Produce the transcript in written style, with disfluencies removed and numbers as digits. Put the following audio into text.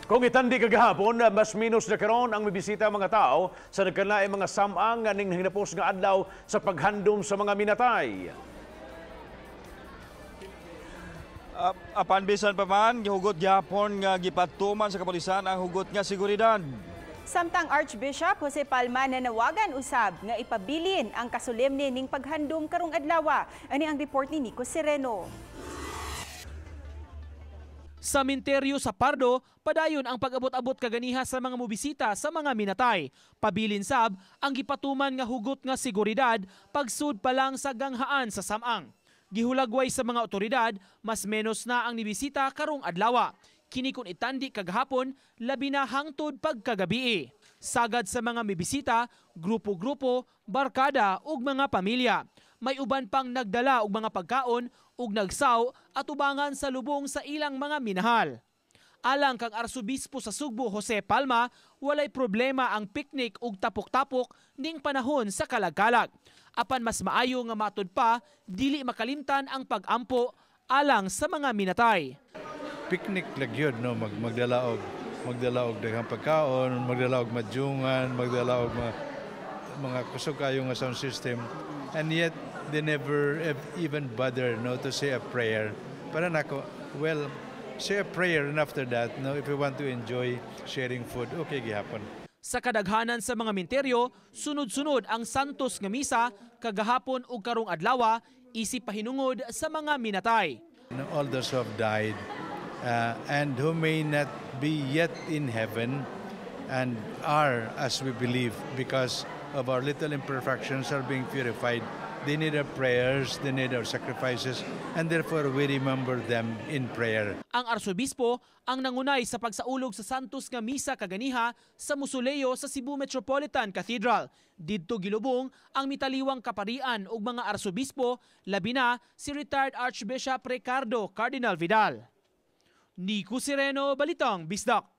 Kung itandi kagahapon, mas minus na karon ang mibisita mga tao sa nagkalaing mga samang ning hinapos nga adlaw sa paghandom sa mga minatay. Apan bisan pa man, gihugot gihapon nga gipatuman sa kapolisan ang hugot nga seguridad. Samtang Archbishop Jose Palma nanawagan usab nga ipabilin ang kasolemne ning paghandom karong adlaw. Ani ang report ni Nico Sereno. Sa minteryo sa Pardo, padayon ang pag-abot-abot kaganiha sa mga mobisita sa mga minatay. Pabilin sab ang gipatuman nga hugot nga seguridad pagsud pa lang sa ganghaan sa Samang. Gihulagway sa mga otoridad, mas menos na ang nibisita karong adlawa. Kini kung itandi kagahapon, labi na hangtod pagkagabii. Sagad sa mga mibisita, grupo-grupo, barkada ug mga pamilya. May uban pang nagdala og mga pagkaon ug nagsaw atubangan sa lubong sa ilang mga minahal. Alang kang Arsobispo sa Sugbo Jose Palma, walay problema ang piknik ug tapok-tapok ning panahon sa kalagkalag. Apan mas maayo nga matud pa, dili makalimtan ang pag-ampo alang sa mga minatay. Picnic lang yun, no? Magdala og daghang pagkaon, magdala og madyungan, magdala og mga kusog kayo nga sound system. And yet, they never even bother, no, to say a prayer. Para nako, well, say a prayer and after that, no, if you want to enjoy sharing food, okay gihapon. Sa kadaghanan sa mga minteryo, sunod-sunod ang Santos nga misa kagahapon ug karong adlaw isip pahinungod sa mga minatay. All those who have died and who may not be yet in heaven and are, as we believe, because of our little imperfections, are being purified. They need our prayers, they need our sacrifices, and therefore we remember them in prayer. Ang arsobispo ang nangunay sa pagsaulog sa Santos nga misa kaganiha sa musoleo sa Cebu Metropolitan Cathedral. Didto gilubong ang mitaliwang kaparian ug mga arsobispo, labi na si retired Archbishop Ricardo Cardinal Vidal. Nico Sereno, Balitang Bisdak.